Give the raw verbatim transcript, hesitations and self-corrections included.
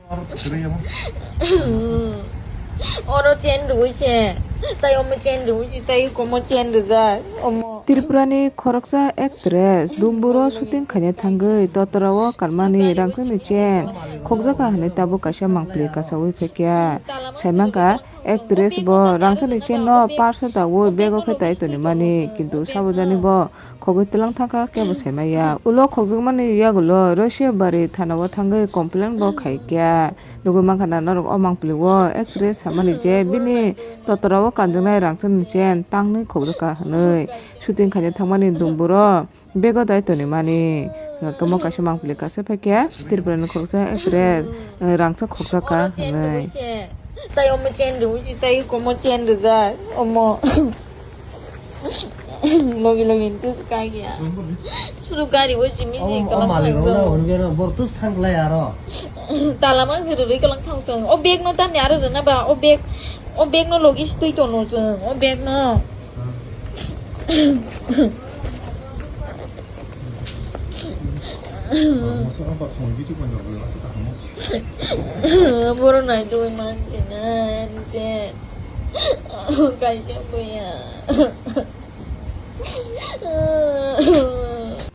Oro chain rwui se, tai omo chain rwui se, tai komo chain rwjak, omo. Tripurani khoroksa actress Dumburo shooting khaina thangwi totorao kanmani rangchakni chain khokjaka hwnwi tabuk kaisa mangpili kasaui phaikha. Saimankha actress bo rangchakni chain no purse o daui bag o khe tai tonimani, kintu sabujani bo khogwi twlang thangkha kebo saimaya. Ulo khokjakmani yagulo Rosia bari thanao thangwi complain bo khaikha. Nugwi mankha na norok o mangpili o actress samani je bini totorao kanjaknai rangchakni chain tangwi khokjakha hwnwi. Shooting khaina thangmani Dumburo bego dai tonimani. Tamo kaisa mangpili kaisa phaikha Tripurani khoroksa actress, eh, rangchak khokjakha hwnwi. Tai omo chain rwui se, tai komo chain rwjak, omo. Logi logi tus ka gya. Suru gari bo simi si kalam mali rok na hon bero bor tus thang lai aro. Tala mang suru rui kalang thang sung. O bag no tan yaro jana ba, o bag, o bag no logi stui tono sung. O bag no. Boro nai twi manchina je. Kaisa buya.